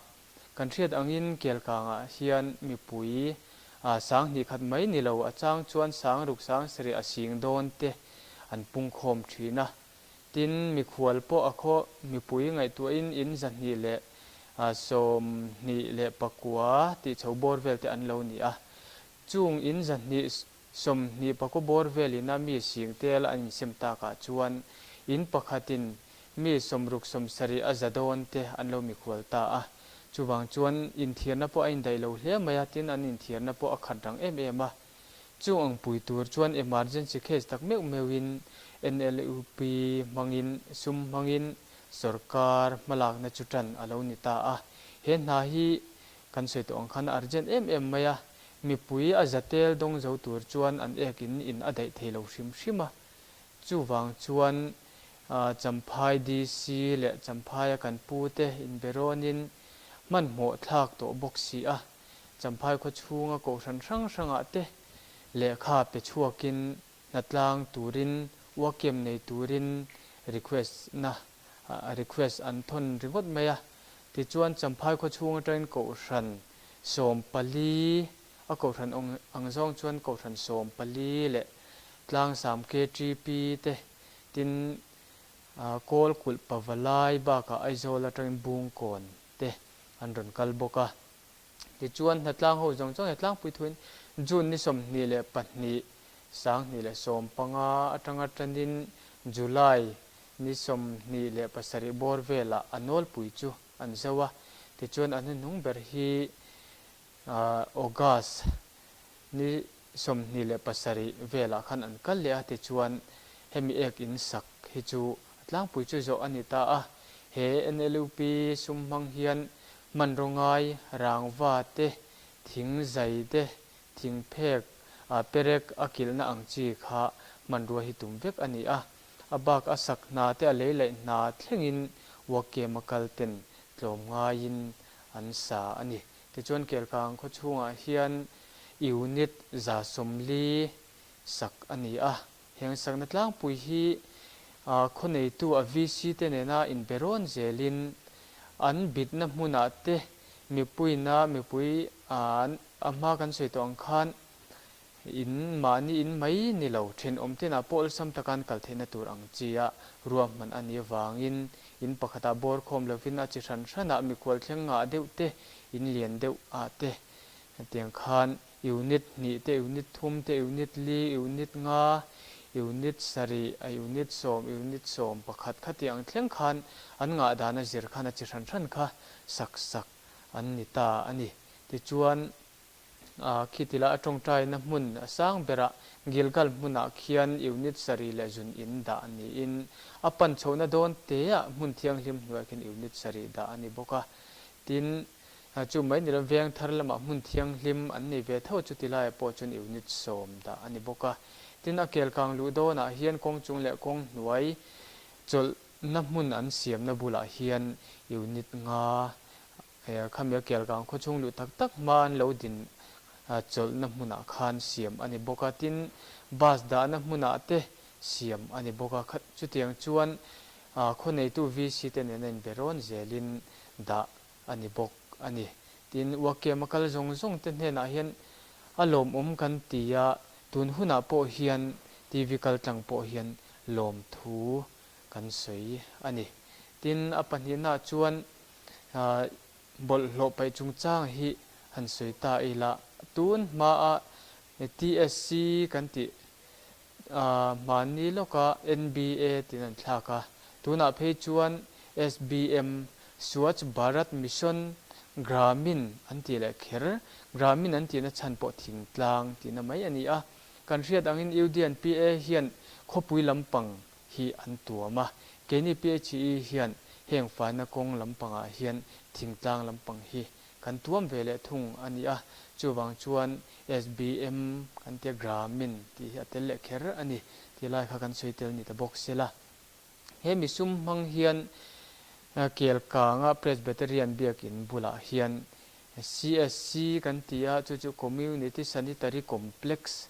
kan hriat angin Kelkangah hian mipui 2000 khat mai ni lo a chang chuan sang ruk sang sarih a sing dawn te an pungkhawm thin a. Tin, mikhual pawh a khaw mipui ngaihtuahin in 224 tih chho bawr vel te an lo ni a. Chung in 229 bawr velina mi sing tel an insem takah chuan in pakhatin mi 60 70 a za dawn te an lo mikhual ta a. Chuvang chuan inthiarna pawh a indaih lo hle mai a, tin an inthiarna pawh a khat rang em em a. Chung ang pui tur chuan emergency case tak meuh meuhin NLUP hmangin sum hmangin sorkar hmalakna chu tan a lo ni ta a. He hna hi kan sawi tawh ang khan a urgent em em mai a, mipui a za tel dawng zo tur chuan an ek in in a daih thei lo hrim hrim a. Chuvang chuan Champhai DC leh Champhaia kan pute inberawnin hmanhmawh thlak tawh bawk si a. Champhai khaw chhunga kohhran hrang hrangah te lehkha pe chhuakin hnatlang turin uakem nei turin request na request an thawn ringawt mai a. Tichuan Champhai khaw chhung atangin kohhran 14 a kohhran ang zawng chuan kohhran 14 leh Tlangsam KTP te tin Kawl kulh Pavalai bakah Aizawl atangin Bungkawn te an rawn kal bawk a. Tichuan, hnatlang ho zawng zawng he tlangpui thuin June ni 22, 2015 atanga tanin July ni 27 bawr velah a nawlpui chu an zo a. Tichuan, a hnuhnung ber hi August ni 27 velah khan an kal leh a, tichuan hemi ek in sak hi chu a tlangpui chu zawh a ni ta a. He NLUP sum hmang hian hmanraw ngai, rangva te, thing zai te, thing phek, perek a kilhna ang chi kha hmanrua hi tum vek a ni a. A bak a sak hna te a lei laih hna thlengin Wakema kal ten tlawm ngaiin an sa a ni. Tichuan Kelkang khaw chhungah hian unit 140 sak a ni a. Heng sakna tlangpui hi khaw neitu a VC te nena inbe rawn zelin an bitna hmunah te mipuina mipui a hma kan sawi tawh ang khan In mahni in mai ni lo, thenawm tenah pawh awlsam taka an kal theihna tur ang chi-a ruahman a nih avangin in pakhatah bawr khawm lovin a chi hran hranah mikhual thleng ngah deuh te, in lian deuh ah te tiang khan unit hnih te, unit thum te, unit li, unit nga, unit sarih, a unit sawm, unit 11 kha tih ang thleng khan an ngah dan a zir khan a chi hran hran kha sak sak an ni ta a ni. Tichuan. Khitila a tawngtaina hmun a sang berah Gilgal hmunah khian unit sarih leh zun in dah niin a pan chhohna dawn teah hmun thianghlim hnuaiah khian unit sarih dah a ni bawk a. Tin, chu mai ni lo veng thar lamah hmun thianghlim an nei ve tho a, chuti laiah pawh chuan unit 10 dah a ni bawk a. Tin, a kelkang luh dawnah hian kawng chung leh kawng hnuai chawlhna hmun an siamna bulah hian unit nga Khami a Kelkang khaw chhung luh tak tak hma an lo din chawlhna hmunah khan siam a ni bawk a, tin bus dahna hmunah te siam a ni bawk a, chutiang chuan khaw neitu VC te nena inbe rawn zelin dah a ni bawk a ni. Tin, Uakiama kal zawng zawng te hnenah hian a lawmawm kan ti a, tun hunah pawh hian TV kaltlang pawh hian lawmthu kan sawi a ni. Tin, a pahnihnaah chuan Bawlhhlawh paih chungchang hi han sawi ta ila, tun hmaa TSC kan tih hmanni lawka NBA tiin an thlak a, tunah phei chuan SBM, Swachh Bharat Mission Gramin an tih leh kher, Gramin an tihna chhan pawh thingtlang tihna mai a ni a. Kan hriat angin UDNPA hian khawpui lampang hi an tuam a, keini PHE hian heng faina kawng lampangah hian thingtlang lampang hi kan tuam ve leh thung a ni a, chuvang chuan SBM kan tia Gramin tih hi a tel leh kher a ni tih lai kha kan sawi tel ni ta bawk sela. He misum hmang hian Kelkanga Presbyterian biakin bulah hian. CSC kan ti a, chu chu Community Sanitary Complex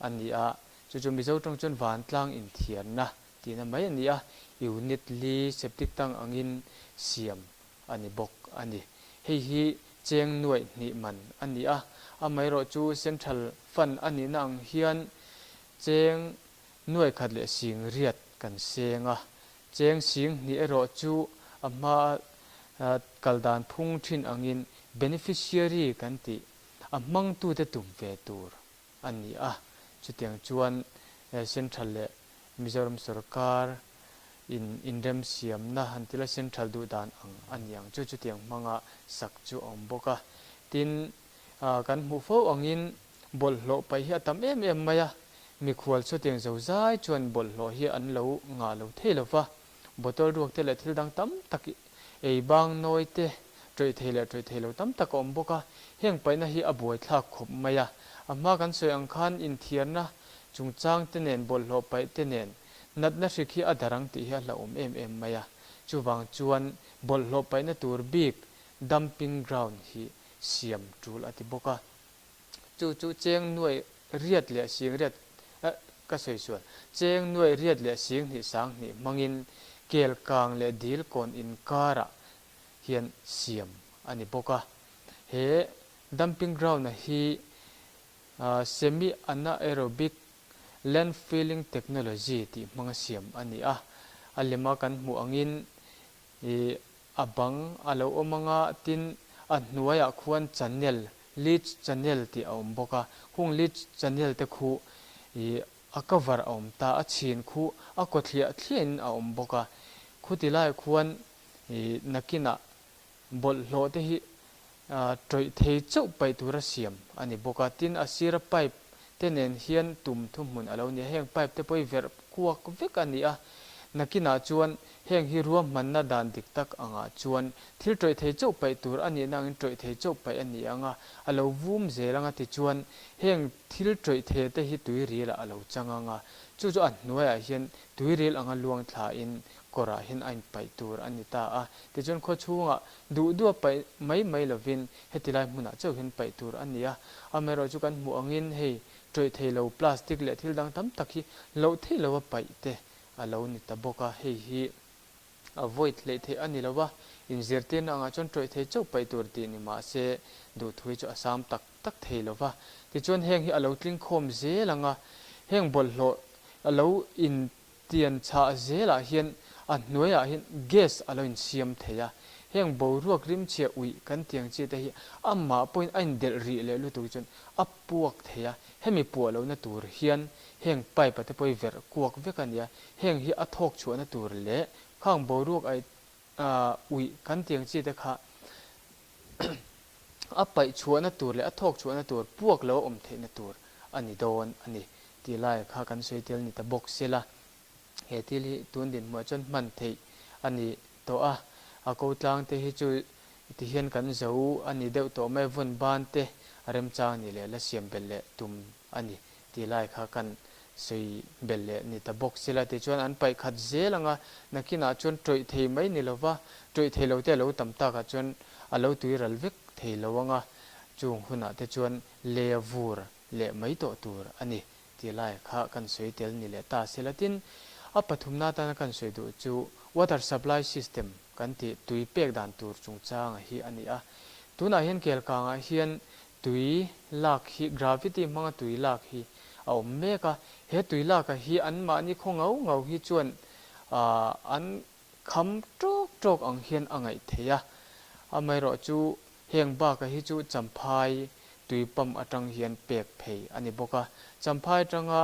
a ni a, chu chu Mizo tawng chuan vantlang inthiarna tihna mai a ni a, unit li septic tank angin siam a ni bawk a ni. Hei hi cheng nuaih hnih man a ni a, amaherawhchu Central Fund a nihna ang hian cheng nuaih khat leh sing riat kan seng a, cheng sing hnih erawh chu a hma kal dan phung thin angin beneficiary kan tih a hmangtute tum ve tur a ni a, chutiang chuan Central leh Mizoram sorkar in inremsiamna han ti la Central duh dan ang a ni ang chu chutiang hmanga sak chu a awm bawk a. Tin, kan hmuh fo angin bawlhhlawh paih hi a tam em em mai a, mikhual chutiang zozai chuan bawlhhlawh hi an lo ngah lo thei lo va, Bottle ruak te leh thil dang tam tak ei bang nawi te, ṭawih thei leh ṭawih thei lo tam tak a awm bawk a, heng paihna hi a buaithlak khawp mai a. A hma kan sawi ang khan inthiarna chungchang te nen bawlhhlawh paih te nen natna hrik hi a darang tih hi a hlauhawm em em mai a. Chuvang chuan bawlhhlawh paihna tur bik dumping ground hi siam ṭul a ti bawk a. Chu chu cheng nuai riat leh sing riat eh ka sawi sual. Cheng nuai riat leh sing hnih sang hnih hmangin kel kang leh dil kawn inkarah hian siam a ni bawk a. He dumping ground-a hi semi-anaerobic land filling technology tih hmanga siam a ni a. A lema kan hmuh angin ih A bang a lo awm anga tin a hnuaiah khuan channel, leech channel tih a awm bawk a, hung leech channel te khu ih a cover a awm ta, a chhin khu a kaw thliah thliahin a awm bawk a, khuti laiah khuan ih nakinah bawlhhlawh te hi Tawih thei chauh paih tura siam a ni bawk a, tin a sira pipe te nen hian tum thuhmun a lo ni a, heng pipe te pawh hi verh kuak vek a ni a, nakinah chuan heng hi ruahmanna dan dik tak angah chuan thil tawih thei chauh paih tur a nihna angin tawih thei chauh paih a ni ang a, a lo vum zel ang a tichuan heng thil tawih thei te hi tuirilah a lo chang ang a, chu chu a hnuaiah hian tuiril anga luang thlain kawrah hian a inpaih tur a ni ta a, tichuan khawchhungah Duh duh a paih mai mai lovin heti lai hmunah chauh hian paih tur a ni a, amaherawh chu kan hmuh angin hei tawih thei lo plastic leh thil dang tam tak hi loh theih lo a paih te a lo ni ta bawk a, hei hi a void hleih theih a ni lo a, inzirtirna angah chuan tawih thei chauh paih tur tih ni mah se duhthui chu a sam tak tak thei lo va, tichuan heng hi a lo tling khawm zel ang a, heng bawlhhlawh a lo in Tian chhah zelah hian a hnuaiah hian gas a lo insiam thei a, heng boruak rimchhia uih kan tih ang chi te hi amah pawhin a indelh rih leh lutuk chuan a puak thei a, hemi puah lohna tur hian heng pipe a te pawh hi verh kuak vek a ni a, heng hi a thawk chhuahna tur leh khang boruak ai uih kan tih ang chi te kha a paih chhuahna tur leh a thawk chhuahna tur puak lo a awm theihna tur a ni dawn a ni tih lai kha kan sawi tel ni ta bawk sela, he thil hi tun dinhmuah chuan hman theih a ni tawh a, a ko tlang te hi chu ti hian kan zo a ni deuh tawh mai, vawn ban te a remchang ni leh la siam belh leh tum a ni tih lai kha kan sawi belh leh ni ta bawk sela tichuan an paih khat zel ang a, nakinah chuan tawih thei mai ni lova, tawih thei lo te a lo tam takah chuan a lo tui ral vek thei lo ang a, chung hunah te chuan le a vur leh mai tawh tur a ni tih lai kha kan sawi tel ni leh ta sela tin, a pathumna atana kan sawi duh chu water supply system kan tih tui pek dan tur chungchanga hi a ni a, tunah hian Kelkangah hian Tui lak hi gravity hmanga tui lak hi a awm mek a, he tui lak a hi anmahni khaw ngau ngau hi chuan an kham tawk tawk ang hian a ngaih theih a, amaherawh chu heng bak a hi chu Champhai tui pump atang hian pek phei a ni bawk a, Champhai atanga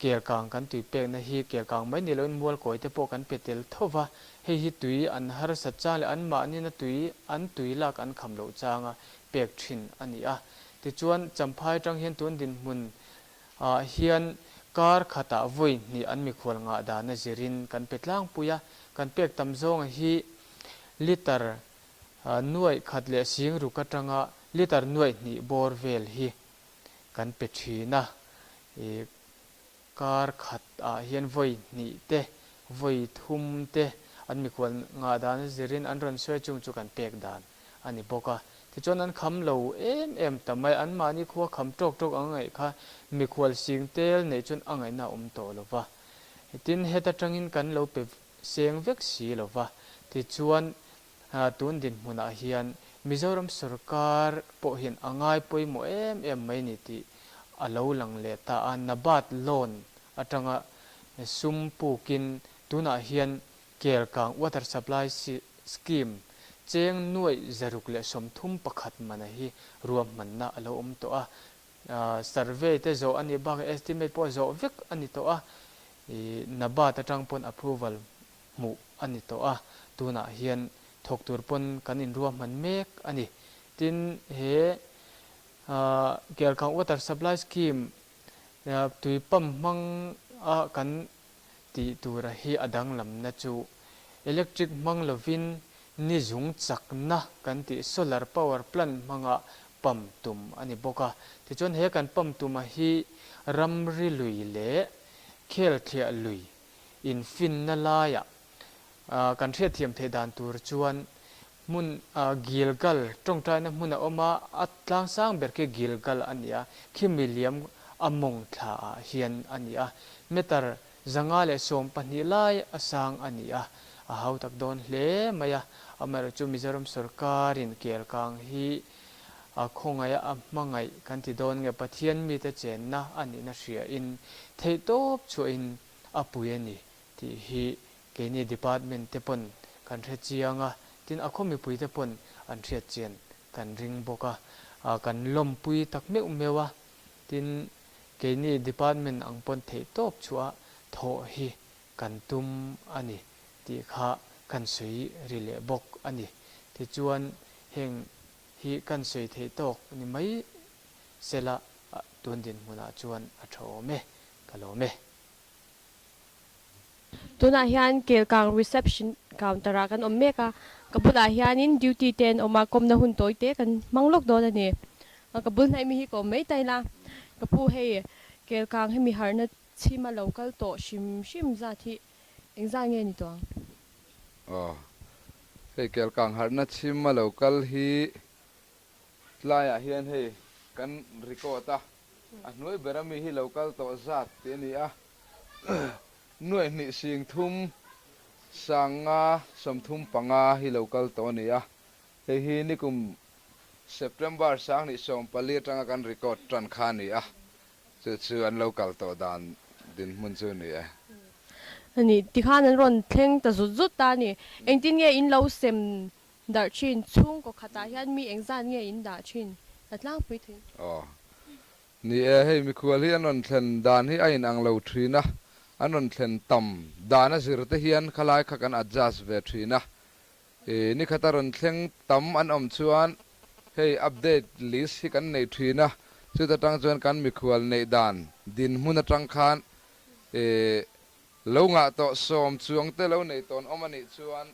Kelkang kan tui pekna hi kelkang mai ni loin mualkawi te pawh kan pe tel tho va, hei hi tui an harsat chang leh anmahnina tui an tui lak an kham loh changa pek thin a ni a. Tichuan, Champhai atang hian tun dinhmun ah hian kar khatah vawi hnih an mikhual ngah dana zirin kan pe tlangpui a, kan pek tam zawnga hi litre nuaih khat leh sing ruk atanga litre nuaih hnih bawr vel hi kan pe thin a, ih kar khat ah hian vawi hnih te, vawi thum te an mikhual ngah dan a zirin an rawn sawi chung chu kan pek dan a ni bawk a. Tichuan an kham lo em em ta mai, anmahni khua kham tawk tawk ang ngaih kha mikhual sing tel neih chuan a ngaihna a awm tawh lo va. Tin, heta tangin kan lo pe seng vek si lo va. Tichuan, tun dinhmunah hian Mizoram sorkar pawh hian a ngai pawimawh em em mai ni tih a lo lang leh ta a. NABARD loan atanga sum pukin tunah hian Kelkang Water Supply Scheme cheng nuaih 131 mana hi ruahmanna a lo awm tawh a. Survey te zawh a nih bakah estimate pawh zawh vek a ni tawh a, NABARD atang pawn approval hmuh a ni tawh a, tunah hian thawk tur pawn kan inruahman mek a ni. Tin, he Kelkang Water Supply Scheme tui pump hmang a kan tih tura hi a danglamna chu electric hmang lovin ni zung chakna kan tih solar power plant hmanga pump tum a ni bawk a. Tichuan he kan pump tuma hi ramri lui leh khelthliah lui infinna laiah kan hriatthiam theih dan tur chuan Hmun Gilgal, tawngtaina hmun a awm a, a tlangsang ber khi Gilgal a ni a, khi miliam a mawng thla ah hian a ni a, meter 112 lai a sang a ni a, a hau tak dawn hle mai a, amaherawhchu chu Mizoram sawrkarin Kelkang hi a khawngaih a, a hmangaih kan ti dawn nge Pathian mite chenna a nihna hriain theihtawp chhuahin a pui a ni tih hi Keini department te pawn kan hre chiang a, tin a khaw mipui te pawn an hriat chian kan ring bawk a, kan lawmpui tak meuh meuh a, tin keini department ang pawn theih tawp chhuah thawh hi kan tum a ni tih kha kan sawi ri leh bawk a ni. Tichuan heng hi kan sawi theih tawk ni mai sela tun dinhmunah chuan a tha awm e, ka lawm e. Tunah hian Kelkang reception counter ah kan awm mek a, ka bulah hianin duty te an awm a, kawmna hun tawi te kan hmang lawk dawn a ni. Ka bul hnaih mi hi ka awm mai ta ila, ka pu hei Kelkang hemi harhna chhim a lo kal tawh hrim hrim zat hi engzat nge ni tawh ang? Aw, hei Kelkang harhna chhim a lo kal hi tlaiah hian hei kan record a, A hnuai ber ami hi lo kal tawh zat tih a ni a, nuaih hnih sing thum sanga 35 hi lo kal tawh a ni a, hei hi nikum September 2014 atanga kan record tan kha a ni a, chu chu an lo kal tawh dan dinhmun chu a ni e. A ni, tikhan an rawn thleng ta zut zut ta a ni. Engtin nge in lo sem Darh thin, chhungkaw khatah hian mi engzat nge in dah thin? La tlangpui thei. Aw. Ni e, hei mikhual hi an rawn thlen dan hi a inang lo thin a, an rawn thlen tam dan a zir te hian khalai kha kan adjust ve thin a. I nikhata rawn thleng tam an awm chuan hei update list hi kan nei thin a, chuta tang chuan kan mikhual neih dan dinhmun atang khan i Lo ngah tawh 10 chuang te lo nei tawh an awm a nih chuan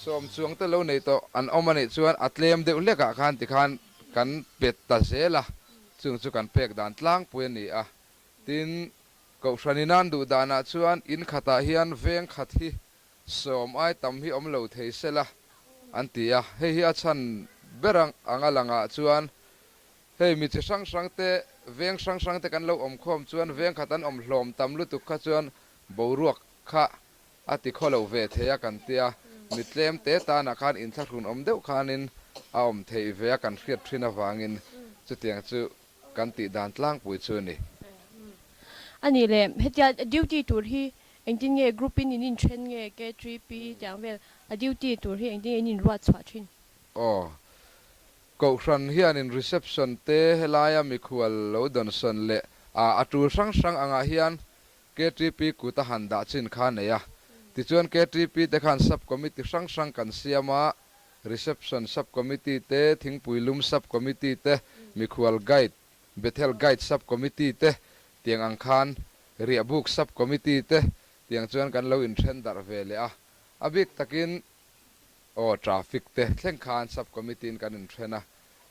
10 chuang te lo nei tawh an awm a nih chuan a tlem deuh hlekah khan tikhan kan pet ta zel a, chung chu kan pek dan tlangpui a ni a. Tin, Kohhran inan duh danah chuan in khatah hian veng khat hi 10 ai tam hi awm lo thei sela an ti a, hei hi a chhan ber anga langah chuan Hei mi chi hrang hrang te, veng hrang hrang te kan lo awm khawm chuan veng khat an awm hlawm tam lutuk kha chuan boruak kha a ti khaw lo ve thei a kan tia, mi tlem te tanah khan inthlahrun awm deuh khanin a awm theih ve a kan hriat thin avangin chutiang chu kan tih dan tlangpui chu a ni. A nih leh hetia duty tur hi engtin nge group in in inthen nge KTP tiang vel a duty tur hi engtin nge in inruat chhuah thin? Aw. Kohhran hianin reception te helaia mikhual lo dawnsawn leh a a tul hrang hrang angah hian KTP kut a han dah chin kha a nei a. Tichuan KTP te khan sub committee hrang hrang kan siam a, reception sub committee te, thingpui lum sub committee te, mikhual guide, Bethel guide sub committee te, tiang ang khan riahbuk sub committee te, tiang chuan kan lo inthen darh ve leh a. A bik takin Aw, traffic te thleng khan sub committee in kan inthen a,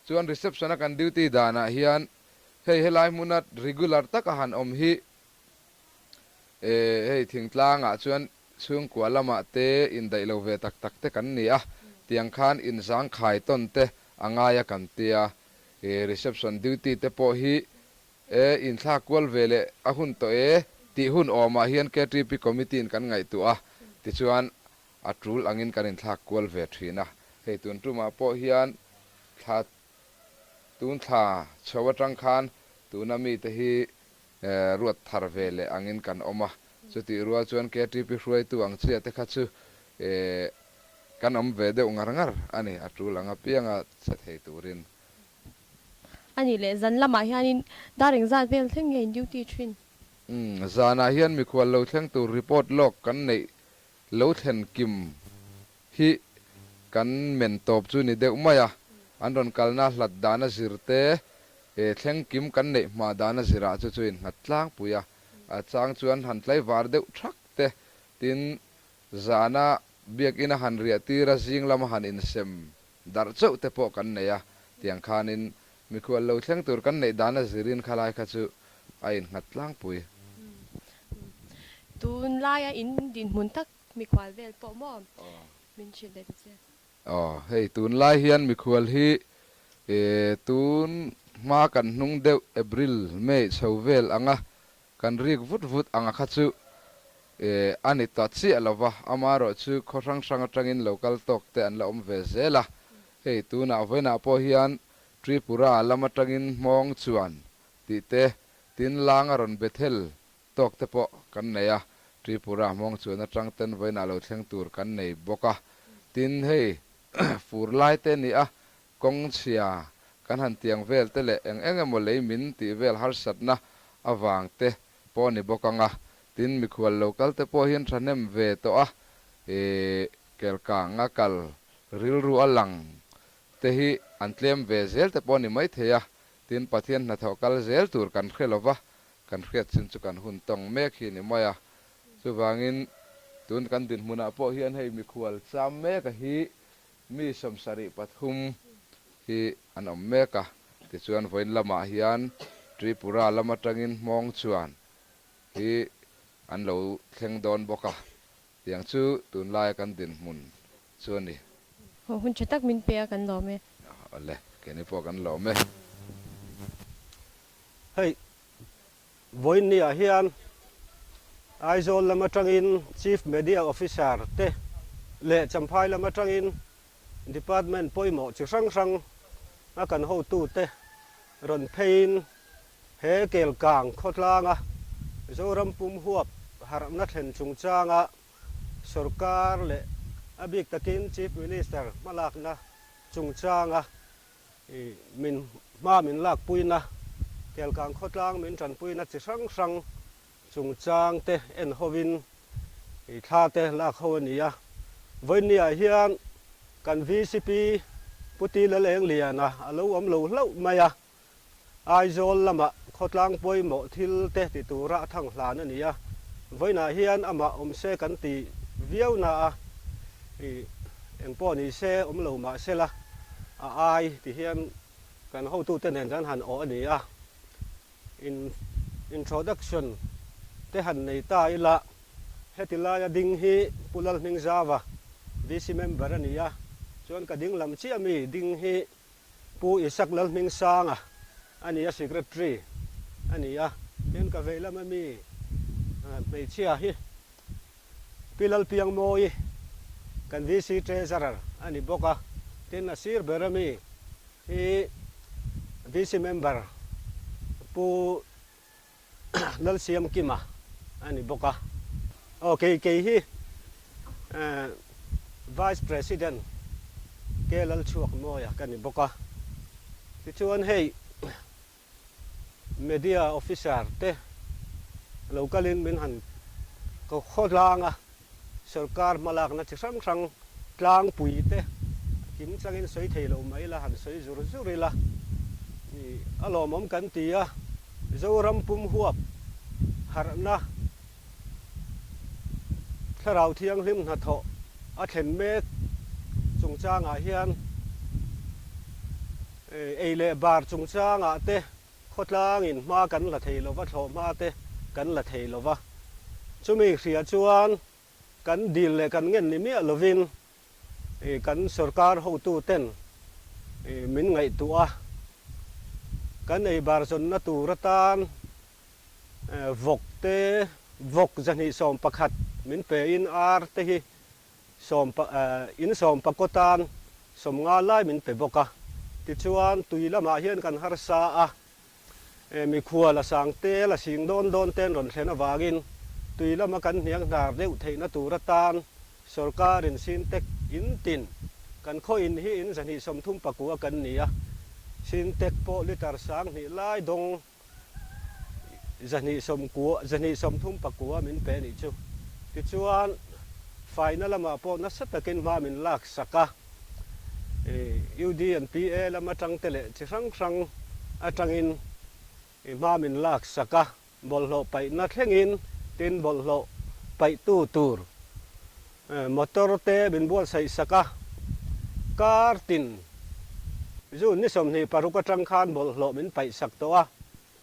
chuan reception a kan duty danah hian hei helai hmuna regular taka han awm hi eh hei thingtlangah chuan chhungkua lamah te indaih lo ve tak tak te kan ni a, Tiang khan inzangkhai tawn te a ngai a kan tia. Reception duty te pawh hi e inthlak kual ve leh a hun tawh e tih hun awmah hian KTP Committee in kan ngaihtuah a, tichuan a tul angin kan inthlak kual ve thin a. Hei tun tumah pawh hian thla tun thla chho atang khan tuna mite hi ruat thar ve leh angin kan awm a. Chutih rual chuan KTP hruaitu ang chiah te kha chu kan awm ve deuh ngar ngar a ni, a tul ang apianga che thei turin. A nih leh zan lamah hianin dar engzat vel thleng nge in duty thin? Umm, zanah hian mikhual lo thleng tur report lawk kan neih lo thlen kim hi kan men tawp chu ni deuh mai a, an rawn kalna hlat dana zir te, thleng kim kan neih hma dana zirah chu chu innghat tlangpui a, a chang chuan han tlaivar deuh thak te, tin zana biakina han riah tir a zing lama han insem darh chauh te pawh kan nei a, tiang khanin mikhual lo thleng tur kan neih dana zirin khalai kha chu a innghat tlangpui. Tunlaia in dinhmun tak Mikhual vel pawh maw min hrilh leh ta che. Aw, hei tunlai hian mikhual hi tun hma kan hnung deuh April, May chho vel anga kan rik vut vut anga kha chu a ni ta chiah lo va, amaherawh chu khaw hrang hrang atangin lo kal tawk te an la awm ve zel a. Hei tunah vawiinah pawh hian Tripura lam atangin hmawng chuan tih te, tin lang a rawn Bethel Tawk te pawh kan nei a, Tripura hmawng chuan atang ten vawiinah lo thleng tur kan nei bawk a. Tin, hei fur lai te ni a, kawng chhia kan han tiang vel te leh eng eng emaw lei min tih vel harsatna avang te pawh ni bawk ang a. Tin, mikhual lo kal te pawh hian thahnem ve tawh a, ih kelkang a kal rilru a lang te hi an tlem ve zel te pawh ni maithei a. Tin, Pathian hnathawh kal zel tur kan hre lo va, Kan hriat chin chu kan hun tawng mek hi ni mai a, chuvangin tun kan dinhmunah pawh hian hei mikhual cham mek a hi mi 73 hi an awm mek a, tichuan vawiin lamah hian Tripura lam atangin hmawng chuan hi an lo thleng dawn bawk a, tiang chu tunlaia kan dinhmun chu a ni. Haw hun tha tak min pe a kan lawm e. Awle, keini pawh kan lawm e. Hei, vawiinniah hian Aizawl lam atangin Chief Media Officer te leh Champhai lam atangin Department pawimawh chi hrang hrang a kan hotute rawn pheiin he Kelkang khawtlanga Zoram pum huap harhna thlen chungchanga sorkar leh a bik takin Chief Minister hmalakna chungchanga Min hma min lakpuina, Kelkang khawtlang min tanpuina chi hrang hrang chungchang te en hovin thla te lak ho a ni a. Vawiinniah hian kan VCP Pu Ti Lalengliana a lo awm lo hlauh mai a. Aizawl lamah khawtlang pawimawh thil te ti tura a thang hlan a ni a. Vawiinah hian amah awm se kan ti viau na a, eng pawh ni se awm lo mah sela a ai ti hian kan hotute nen kan han awh a ni a. Introduction te han nei ta ila, heti laia ding hi Pu Lalhmingzava, VC member a ni a, chuan ka ding lam chiah mi ding hi Pu Isak Lalhmingsanga a ni a, Secretary a ni a. Tin, ka vei lama mi hmeichhia hi Pi Lalpiangmawi kan VC Treasurer a ni bawk a. Tin, a sir ber ami hi VC Member Pu Lalsiam Kima a ni bawk a. Aw kei kei hi Vice President K Lalchhuakmawia ka ni bawk a. Tichuan hei Media Officer te lo kalin min han ko khawtlang a. Sorkar hmalakna chi hrang hrang tlangpui te kim changin sawi thei lo mai ila, han sawi zur zur ila a lawmawm kan ti a, Zoram pum huap harhna thlarau thianghlim hnathawh a thlen mek chungchangah hian ei leh bar chungchangah te Khawtlangin hma kan la thei lova, thlawhhma te kan la thei lova. Chumi hria chuan kan dil leh kan ngen ni miah lovin Kan sorkar hotuten min ngaihtuah a, kan ei bar zawnna tur atan vawk te, vawk 211 min pein ar te hi sawm in sawmpakaw tan 50 lai min pe bawk a. Tichuan tui lamah hian kan harsa a, Mikhual a sang te, la sing dawn dawn te an rawn thlen avangin tui lama kan hniang hnar deuh theihna tur atan sawrkarin Sintek in tin kan khaw in hi in 239 kan ni a, Sintek pawh litre 2000 lai dawng 290 239 min pe nih chu. Tichuan faina lamah pawh nasa takin hma min laksak a. UD and PA lam atang te leh chi hrang hrang atangin i hma min lak sak a, bawlhhlawh paihna thlengin tin bawlhhlawh paihtu tur motor te min buatsaih sak a, kar tin June ni 26 atang khan bawlhhlawh min paih sak tawh a,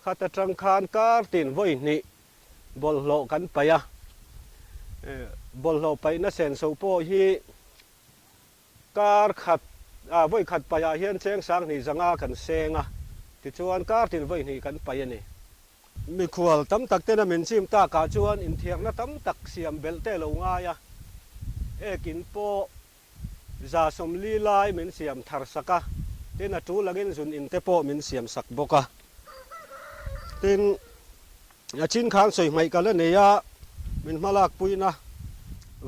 khat atang khan kar tin vawi hnih bawlhhlawh kan paih a, bawlhhlawh paihna senso pawh hi Kar khat, ah, vawi khat paihah hian cheng 2000 zanga kan seng a, tichuan kar tin vawi hnih kan paih a ni. Mikhual tam tak tena min chim takah chuan inthiarna tam tak siam belh te lo ngai a, ekin pawh 140 lai min siam thar sak a, tin a tul angin zun in te pawh min siam sak bawk a. Tin. A chin khan sawi hmaih ka la nei a, min hmalak puina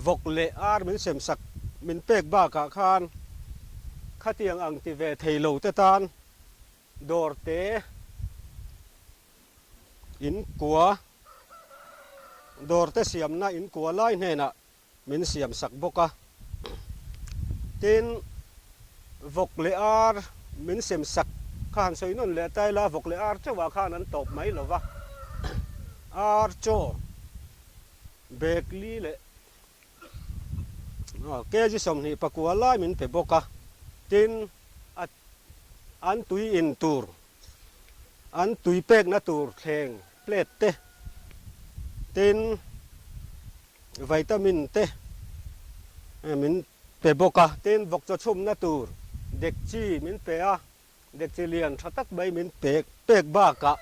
vawk leh ar min sem sak min pek bakah khan khatiang ang ti ve thei lo te tan dawr te in kua dawr te siamna in kua lai hnenah min siam sak bawk a. Tin, vawk leh ar min sem sak kha han sawi nawn leh ta ila, vawk leh ar chauhah khan an tawp mai lo va, ar chaw bag li leh kg 29 lai min pe bawk a. Tin, a an tui in tur, an tui pekna tur thleng plate te, tin, Vitamin te min pe bawk a, tin vawk chaw chhumna tur dekchi min pe a, dekchi lian tha tak mai min pek pek bakah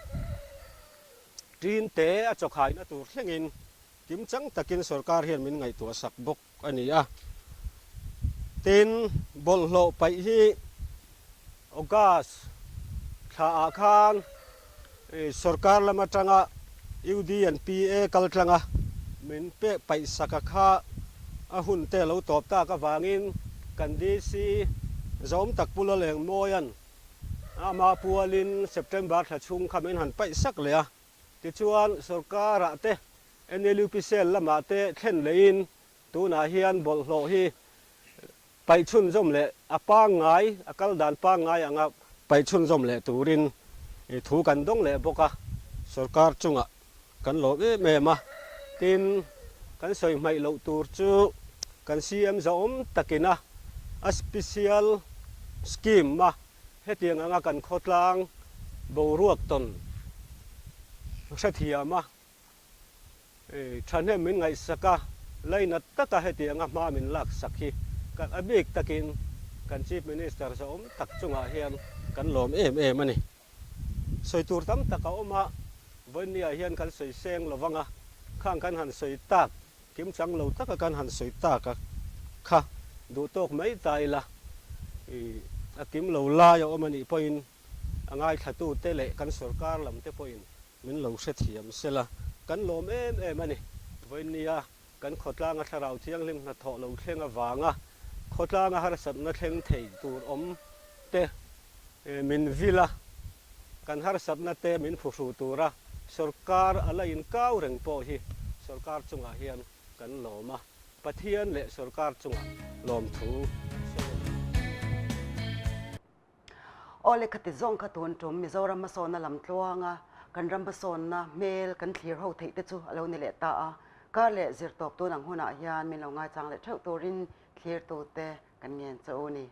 tin te a chaw khaina tur thlengin kimchang takin sorkar hian min ngaihtuah sak bawk a ni a. Tin, bawlhhlawh paih hi August thlaah khan sorkar lam atanga UD and PA kal tlanga min pek paih sak a kha a hun te lo tawp tak avangin kan DC zawm tak Pu Lalengmawia'n ama pualin September thla chhung kha min han paih sak leh a. Tichuan sorkarah te NLUP cell lamah te thlen lehin tunah hian bawlhhlawh hi Paih chhunzawm leh a pangngai, a kal dan pangngai anga paih chhunzawm leh turin thu kan dawng leh bawk a, sorkar chungah kan lawm em em a. Tin, kan sawi hmaih loh tur chu kan CM zahawm takina a special scheme a hetiang anga kan khawtlang boruak tawn hrethiam a, Thahnem min ngaihsak a, lainat taka hetianga hma min laksak hi kan a bik takin kan Chief Minister zahawm tak chungah hian kan lawm em em a ni. Sawi tur tam tak a awm a, vawinia hian kan sawi seng lo vang a, khang kan han sawi tak, kimchang lo taka kan han sawi tak a kha duh tawk mai ta ila, a kim lo lai a awm a nih pawhin a ngaithlatute leh kan sorkar lamte pawhin Min lo hrethiam sela, kan lawm em em a ni. Vawinia kan khawtlanga thlarau thianghlim hnathawh lo thleng avanga khawtlanga harsatna thleng thei tur awm te min vil a, kan harsatna te min phuhru tura sorkar a la inkau reng pawh hi sorkar chungah hian kan lawm a. Pathian leh sorkar chungah lawmthu sawi a ni. Aw le khati zawng kha tun tum Mizoram hmasawnna lam tluanga kan ram hmasawnna hmel kan thlir ho theih te chu a lo ni leh ta a, kar leh zirtawp tun ang hunah hian min lo ngaichang leh theuh turin thlirtute kan ngen che u ni.